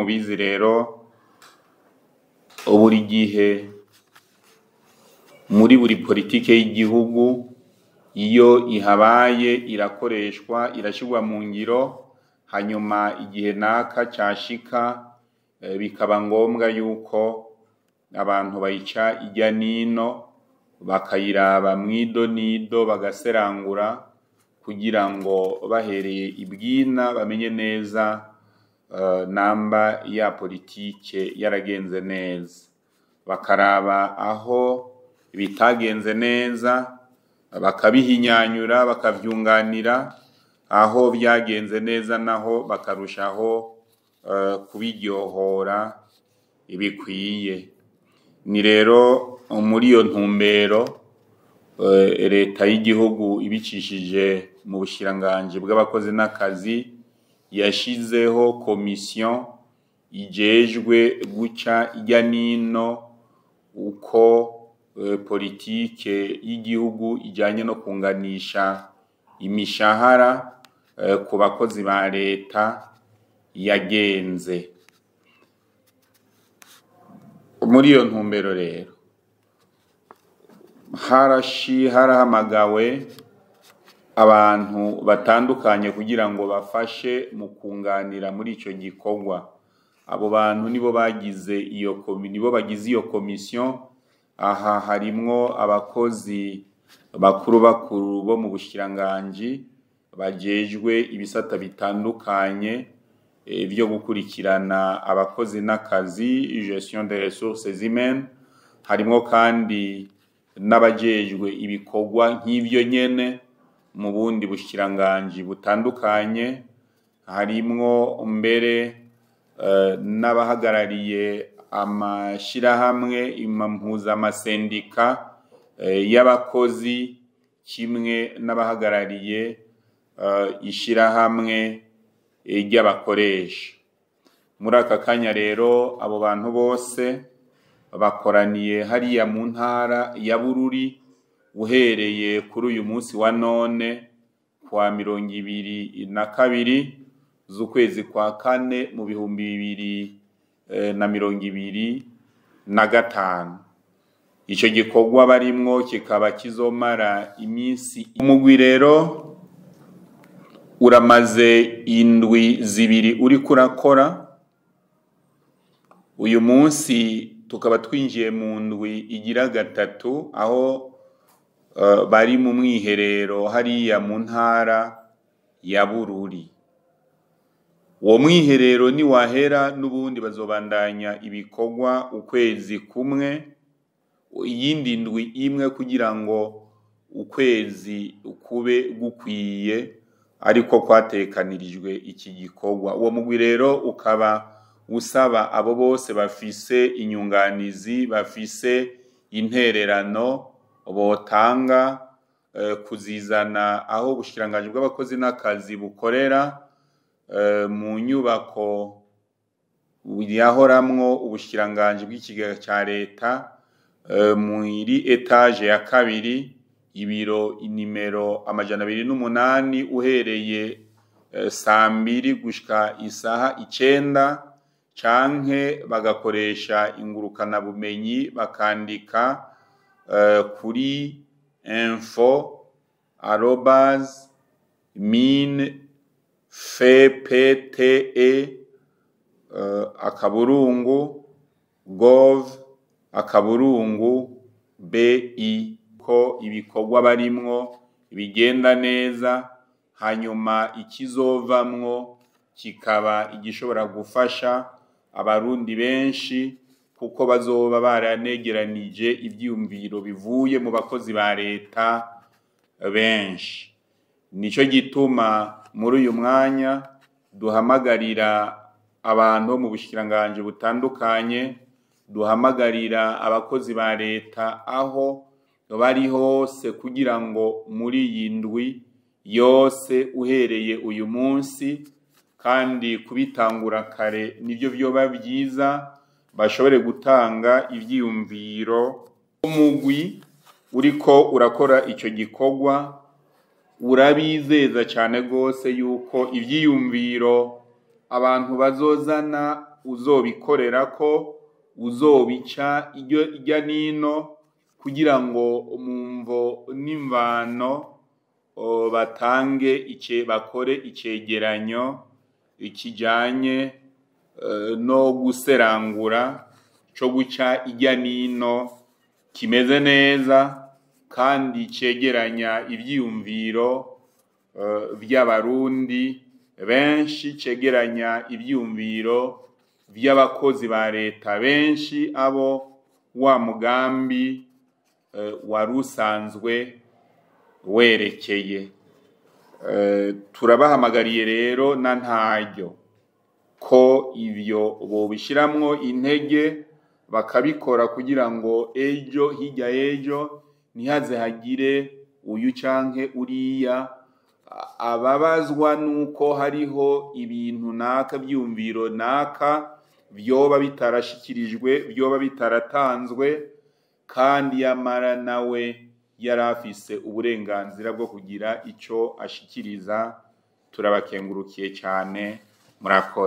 Mubizi rero, buri gihe muri buri politike y'igihugu iyo ihabaye irakoreshwa, irashirwa mu ngiro, hanyuma igihe naka cashika bikaba ngombwa yuko abantu bayica irya nino, bakayiraba mwido nido, bagaserangura kugira ngo bahereye ibwina bamenye neza namba ya politike yaragenze neza, bakaraba aho bitagenze neza bakabihinyanyura, bakavyunganira, aho vyagenze neza naho bakarushaho kubiryohora bikwiye. Ni rero muri iyo ntumbero leta y'igihugu ibicishije mu bushikiranganji bw'abakozi n'akazi yashizeho komisiyo ijejwe guca irya nino uko politike y'igihugu ijanye no kunganisha imishahara ku bakozi ba leta yagenze. Muri iyo ntumbero rero harahamagawe abantu batandukanye kugira ngo bafashe mu kunganira muri ico gikorwa. Abo bantu nibo bagize iyo nibo bagize iyo komisiyo. Aha harimwo abakozi bakuru bakuru bo mu bushikiranganji bajejwe ibisata bitandukanye vyo gukurikirana abakozi n'akazi, gestion des ressources humaines. Harimwo kandi n'abajejwe ibikorwa nk'ivyo nyene mu bundi bushikiranganji butandukanye. Harimwo mbere n'abahagarariye amashirahamwe impuzamasendika y'abakozi, kimwe n'abahagarariye ishirahamwe ry'abakoresha. Muri aka kanya rero abo bantu bose bakoraniye hariya mu ntara ya Bururi, uhereye kuri uyu munsi wa none kwa 22 z'ukwezi kwa kane mu 2025. Ico gikorwa barimwo kikaba kizomara iminsi. Umugwi rero uramaze indwi 2 uriko urakora. Uyu munsi tukaba twinjiye mu ndwi igira 3, aho bari mu mwiherero hariya mu ntara ya Bururi. Uwo mwiherero ni wahera n'ubundi bazobandanya ibikorwa ukwezi kumwe, iyindi ndwi imwe, kugira ngo ukwezi kube gukwiye ariko kwatekanirijwe iki gikorwa. Uwo mugwi rero ukaba usaba abo bose bafise inyunganizi, bafise intererano botanga, kuzizana aho ubushikiranganji bw'abakozi n'akazi bukorera, mu nyubako yahoramwo ubushikiranganji bw'ikigega ca leta, muri etage ya 2, ibiro inimero 208, uhereye saa 2 gushika isaha 9, canke bagakoresha ingurukana bumenyi bakandika kuri info@minfpte akaburungu gov akaburungu bi. Ko ibikorwa barimwo bigenda neza, hanyuma ikizovamwo kikaba igishobora gufasha abarundi benshi, kuko bazoba baranegeranije ivyiyumviro bivuye mu bakozi ba leta benshi. Nico gituma muri uyu mwanya duhamagarira abantu bo mu bushikiranganji butandukanye, duhamagarira abakozi ba leta aho bari hose, kugira ngo muri iyi ndwi yose uhereye uyu munsi, kandi kubitangura kare nivyo vyoba vyiza, bashobore gutanga ivyiyumviro. Umugwi uriko urakora ico gikorwa urabizeza cane gose yuko ivyiyumviro abantu bazozana uzobikorera ko uzobica irya nino kugira ngo mu mvo n'imvano batange bakore icegeranyo kijanye no guserangura co guca irya nino kimeze neza kandi cegeranya ivyiyumviro vy'abarundi benshi, cegeranya ivyiyumviro vy'abakozi ba leta benshi abo wa mugambi wari usanzwe werekeye. Turabahamagariye rero na ntaryo ko ivyo bobishiramwo intege bakabikora kugira ngo ejo hirya y'ejo ntihaze hagire uyu canke uriya ababazwa nuko hariho ibintu naka vyiyumviro naka vyoba bitarashikirijwe, vyoba bitaratanzwe, kandi yamara nawe yari afise uburenganzira bwo kugira ico ashikiriza. Turabakengurukiye cane, murakoze.